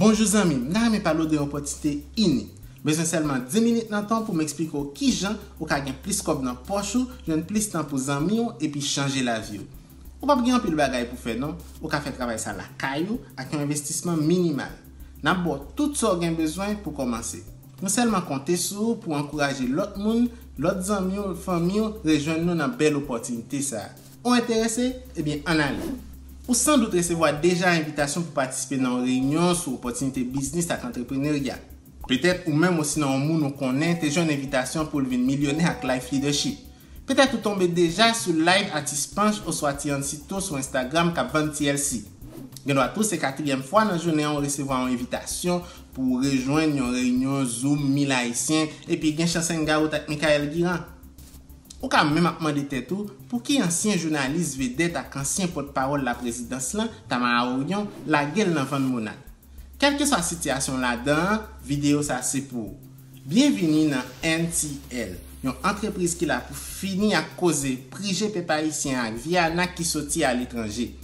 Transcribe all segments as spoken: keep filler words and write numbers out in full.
Bonjou zanmi m, m ta renmen pale w de yon opòtinite inik. M bezwen sèlman dis minit nan tan w pou m eksplike w kijan ou ka gen plis kòb nan pòch ou, jwenn plis tan pou zanmi w epi chanje lavi w. Ou p ap gen anpil bagay pou fè non, ou ka fè travay sa lakay ou ak yon envestisman minimal. N ap ba w tout sa w gen bezwen pou kòmanse. Nou sèlman konte sou ou pou w ankouraje lòt moun, lòt zanmi w, fanmi w rejwenn nou nan bèl opòtinite sa a. Ou enterese? Ebyen, ann ale! Ou sandout resevwa deja envitasyon pou patisipe nan yon reyinyon sou opòtinence biznis ak antreprenerya. Petèt ou menm osinon yon moun ou konnen te jwenn envitasyon pou l vin milyonè ak Life Leadership. Petèt ou tonbe deja sou live Atis Panch oswa Ti Ansito sou Instagram k ap vann T L C. Gendwa tou se katriyèm fwa nan jounen an ou resevwa yon envitasyon pou w rejwenn yon reyinyon Zoom mil Ayisyen epi gen chans hangout ak Michael Guirand. Ou ka menm ap mande tèt ou pouki ansyen jounalis vedèt ak ansyen pòtpawòl laprezidans lan, Tamara Orion, lage l nan vann Monat. Kèlkeswa sitiyasyon w ladan an, videyo sa a se pou ou. Byenvini nan N T L, yon antrepriz ki la pou fini ak koze prije pèp ayisyen an ak vye anak ki soti aletranje.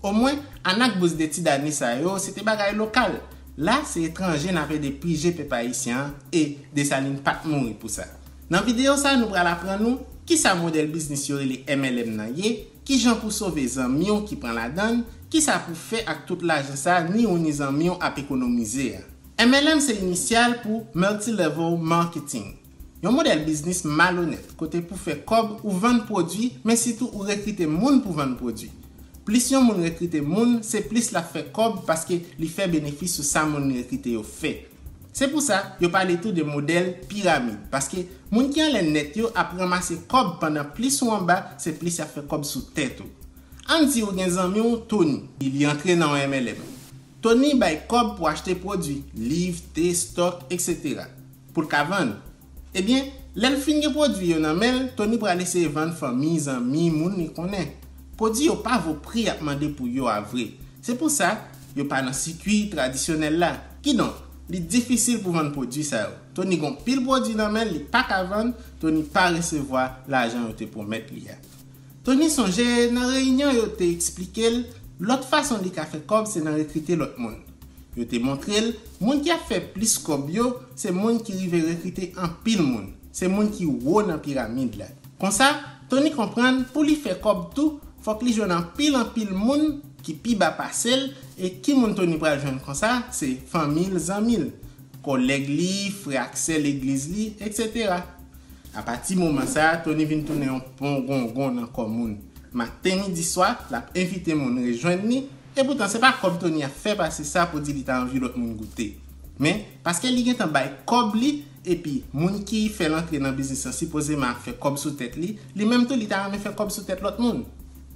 Omwen, anak bouz detid ane sa yo, se te bagay lokal. La, se etranje n ap ede prije pèp ayisyen an e Desalin pa t mouri pou sa. Nan videyo sa a, nou pral aprann ou kisa modèl biznis yo rele M L M nan ye, kijan pou sove zanmi w ki pran ladan l, kisa pou fè ak tout lajan sa a ni ou ni zanmi w ap ekonomize a. M L M se inisyal pou Multilevel Marketing, yon modèl biznis malonèt kote pou fè kòb ou vann pwodui, men sitou ou rekrite moun pou vann pwodui. Plis yon moun rekrite moun, se plis l ap fè kòb paske li fè benefis sou sa moun li rekrite yo fè. Se pou sa, yo pale tou de modèl piramid, paske moun ki anlè nèt yo ap ranmase kòb pandan plis ou anba, se plis y ap fè kòb sou tèt ou. Ann di ou gen zanmi w, Tony, li antre nan yon M L M. Tony bay kòb pou achte pwodui, liv, te, stòk, etsetera, pou l ka vann. Ebyen, lè l fin gen pwodui yo nan men l, Tony pral eseye vann fanmi, zanmi, moun li konnen. Pwodui yo pa vo pri y ap mande pou yo a vre. Se pou sa, yo pa nan sikui tradisyonèl la. Kidonk, li difisil pou vann pwodui sa yo. Tony gen yon pil pwodui nan men l, li pa ka vann, Tony pa resevwa lajan yo te pwomèt li a. Tony sonje nan reyinyon yo te eksplike l lòt fason li ka fè kòb se nan rekrite lòt moun. Yo te montre l, moun ki ap fè plis kòb yo, se moun ki rive rekrite anpil moun. Se moun ki wo nan piramid la. Konsa, Tony konprann pou li fè kòb tou, fòk li jwenn anpil anpil moun ki pi ba pase l, e ki moun Tony pral jwenn konsa? Se fanmi l, zanmi l, kòlèg li, frè ak sè legliz li, etsetera. Apati moman sa a, Tony vin tounen yon pon gongon nan kò moun. Maten, midi, swa, l ap envite moun rejwenn li, epoutan se pa kòb Tony ap fè pase sa pou di li ta anvi lòt moun goute. Men, paske li gentan bay kòb li, epi moun ki fè l antre nan biznis lan sipozeman ap fè kòb sou tèt li, li menm tou li ta renmen fè kòb sou tèt lòt moun.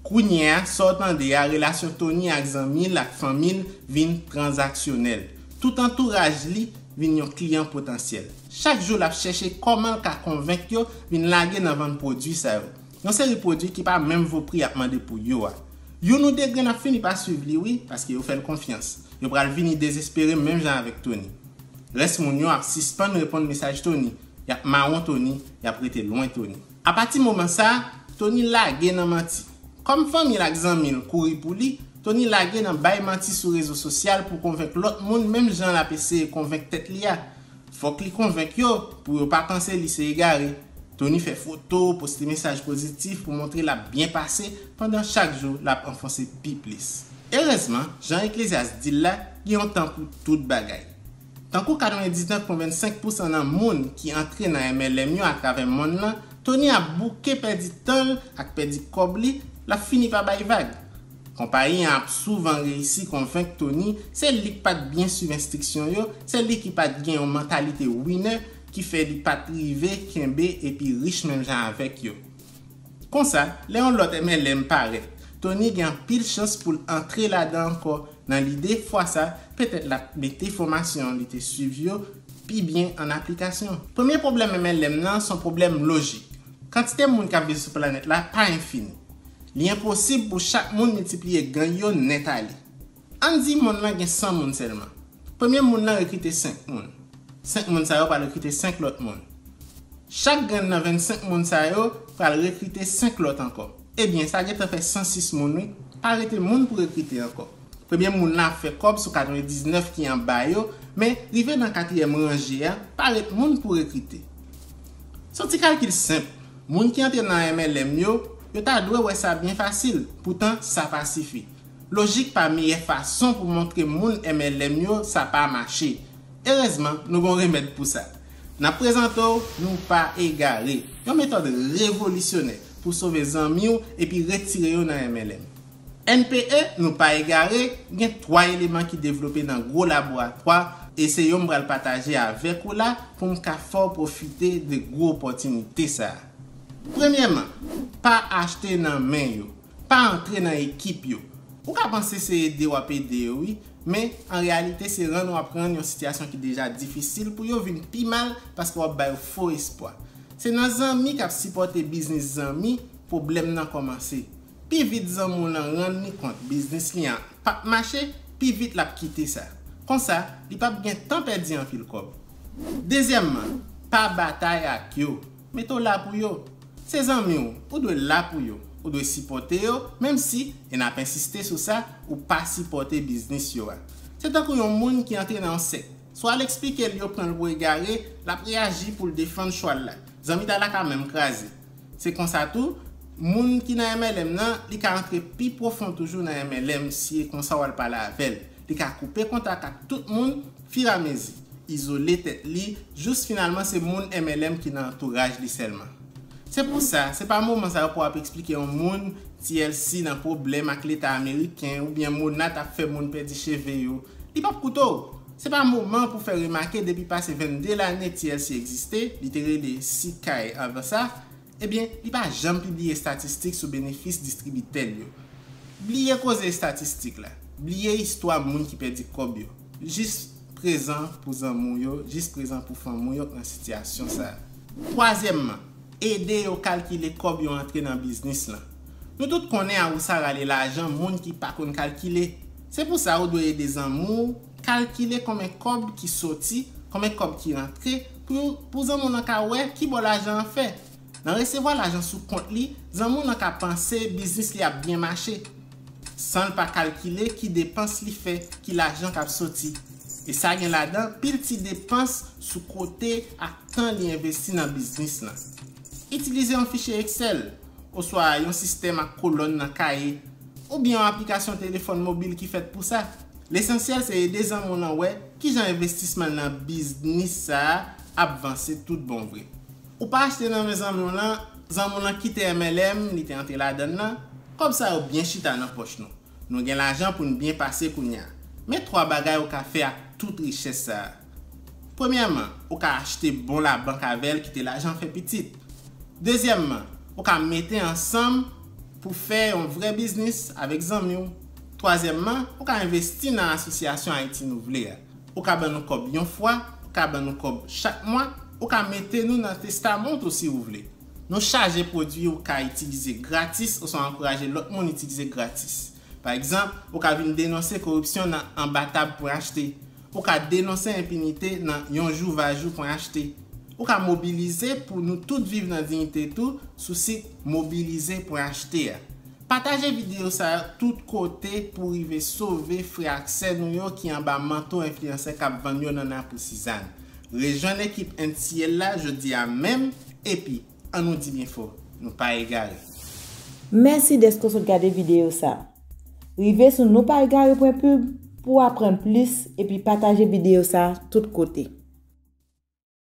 Kounye a, sa w tande a, relasyon Tony ak zanmi l ak fanmi l vin tranzaksyonèl. Tout antouraj li vin yon kliyan potansyèl. Chak jou l ap chèche kòman l ka konvenk yo vin lage nan vann pwodui sa yo. Yon seri pwodui ki pa menm vo pri y ap mande pou yo a. Youn ou de grenn ap fini pa swiv li wi, paske yo fè l konfyans. Yo pral vini dezespere menm jan avèk Tony. Rès moun yo ap sispann reponn mesaj Tony, y ap mawon Tony, y ap rete lwen Tony. Apati moman sa a, Tony lage nan manti. Kòm fanmi l ak zanmi l kouri pou li, Tony lage nan bay manti sou rezo sosyal pou konvenk lòt moun menm jan l ap eseye konvenk tèt li a. Fòk li konvenk yo pou yo pa panse li se egare. Tony fè foto, poste mesaj pozitif pou montre l ap byen pase pandan chak jou l ap anfonse pi plis. Erezman, jan Eklezyas di l la, gen yon tan pou tout bagay. Tankou katrevendiznèf pwen vennsenk pousan nan moun ki antre nan M L M yo atravè monn nan, Tony ap bouke pèdi tan l ak pèdi kòb li, l ap fini pa bay vag. Konpayi an ap souvan reyisi konvenk Tony se li k pa t byen swiv enstriksyon yo, se li ki pa t gen yon mantalite winner ki fè li pa t rive kenbe epi rich menm jan avèk yo. Konsa, lè yon lòt M L M parèt, Tony gen anpil chans pou l antre ladan ankò nan lide fwa sa, petèt l ap mete fòmasyon li te swiv yo pi byen an aplikasyon. Premye pwoblèm M L M nan se yon pwoblèm lojik. Kantite moun k ap viv sou planèt la pa enfini. Li enposib pou chak moun miltipliye gany yo nèt ale. Ann di monn nan gen san moun sèlman. Premye moun nan rekrite senk moun. Senk moun sa yo pral rekrite senk lòt moun. Chak grenn nan vennsenk moun sa yo pral rekrite senk lòt ankò. Ebyen, sa gentan fè san sis moun wi. Pa rete moun pou rekrite ankò. Premye moun nan ap fè kòb sou katrevendiznèf ki anba yo, men rive nan katriyèm ranje a, pa ret moun pou rekrite. Se yon ti kalkil senp. Moun ki antre nan M L M yo, yo ta dwe wè sa byen fasil, poutan sa pa sifi. Lojik pa meyè fason pou montre moun M L M yo sa pa mache. Erezman, nou gon remèd pou sa. N ap prezante w Nou Pa Egare, yon metòd revolisyonè pou sove zanmi w epi retire yo nan M L M. N P E, Nou Pa Egare, gen twa eleman ki devlope nan gwo laboratwa, e se yo m pral pataje avèk ou la pou m ka fè w pwofite de gwo opòtinite sa a. Premyèman, pa achte nan men yo. Pa antre nan ekip yo. Ou ka panse se ede w ap ede yo, wi, men an reyalite se rann w ap rann yon sitiyasyon ki deja difisil pou yo vin pi mal paske w ap ba yo fo espwa. Se nan zanmi k ap sipòte biznis zanmi pwoblèm nan kòmanse. Pi vit zanmi w nan rann li kont biznis li an p ap mache, pi vit l ap kite sa. Konsa, li p ap gen tan pèdi anpil kòb. Dezyèmman, pa batay ak yo. Mete w la pou yo. Se zanmi w, ou dwe la pou yo. Ou dwe sipòte yo, menm si, e n ap ensiste sou sa, ou pa sipòte biznis yo a. Se tankou yon moun ki antre nan yon sèk. Si w al eksplike l yo pran l pou egare, l ap reyaji pou l defann chwa l la. Zanmitay la ka menm kraze. Se konsa tou, moun ki nan M L M nan, li ka antre pi pwofon toujou nan M L M si e konsa w al pale avè l. Li ka koupe kontak ak tout moun firamezi, izole tèt li, jous finalman se moun M L M ki nan antouraj li sèlman. Se pou sa, se pa moman sa yo pou w ap eksplike yon moun T L C nan pwoblèm ak Leta ameriken oubyen Mona t ap fè moun pèdi cheve yo. Li p ap koute w. Se pa moman pou fè remake depi pase vennde lane T L C egziste, li te rele Sikay anvan sa, ebyen, li pa janm pibliye estatistik sou benefis distribitè l yo. Bliye koze estatistik la. Bliye istwa moun ki pèdi kòb yo. Jis prezan pou zanmi w yo, jis prezan pou fanmi w yo k nan sitiyasyon sa a. Twazyèmman, ede yo kalkile kòb yo antre nan biznis lan. Nou tout konnen Awousa rale lajan moun ki pa konn kalkile. Se pou sa ou dwe ede zanmi w kalkile konbyen kòb ki soti, konbyen kòb ki rantre, pou, pou zanmi w nan ka wè ki bò lajan an fè. Nan resevwa lajan sou kont li, zanmi w nan ka panse biznis li ap byen mache, san l pa kalkile ki depans li fè, ki lajan k ap soti. E sa gen ladan pil ti depans sou kote ak tan li envesti nan biznis lan. Itilize yon fichye Excel oswa yon sistèm ak kolòn nan kaye, oubyen yon aplikasyon telefòn mobil ki fèt pou sa. Lesansyèl se ede zanmi w nan wè kijan envestisman nan biznis sa a ap vanse tout bon vre. Ou pa achte nan men zanmi w lan, zanmi w lan kite M L M, li te antre ladan l nan, kòb sa yo byen chita nan pòch nou. Nou gen lajan pou n byen pase kounye a. Men twa bagay ou ka fè ak tout richès sa a. Premyèman, ou ka achte bon labank avè l, kite lajan fè pitit. Dezyèmman, ou ka mete ansanm pou fè yon vrè biznis avèk zanmi w. Twazyèmman, ou ka envesti nan asosyasyon Ayiti Nou Vle a. Ou ka ban nou kòb yon fwa, ou ka ban nou kòb chak mwa, ou ka mete nou nan Testament w tou si ou vle. Nou chaje pwodui ou ka itilize gratis oswa ankouraje lòt moun itilize gratis. Pa egzanp, ou ka vin denonse koripsyon nan anba tab pwen achte. Ou ka denonse enpinite nan yon jou va jou pwen achte. Ou ka mobilize pou nou tout viv nan diyite tou sou sit mobilize pwen achte a. Pataje videyo sa yo tout kote pou rive sove frè ak sè nou yo ki anba manto enfliyansè k ap vann yo nanna pou sizann. Rejwenn ekip N C L la jodi a menm, epi ann nou di byen fò, nou pa egare. Mèsi dèske w sot gade videyo sa. Rive sou nou pa egare pwen pib pou w aprann plis epi pataje videyo sa tout kote.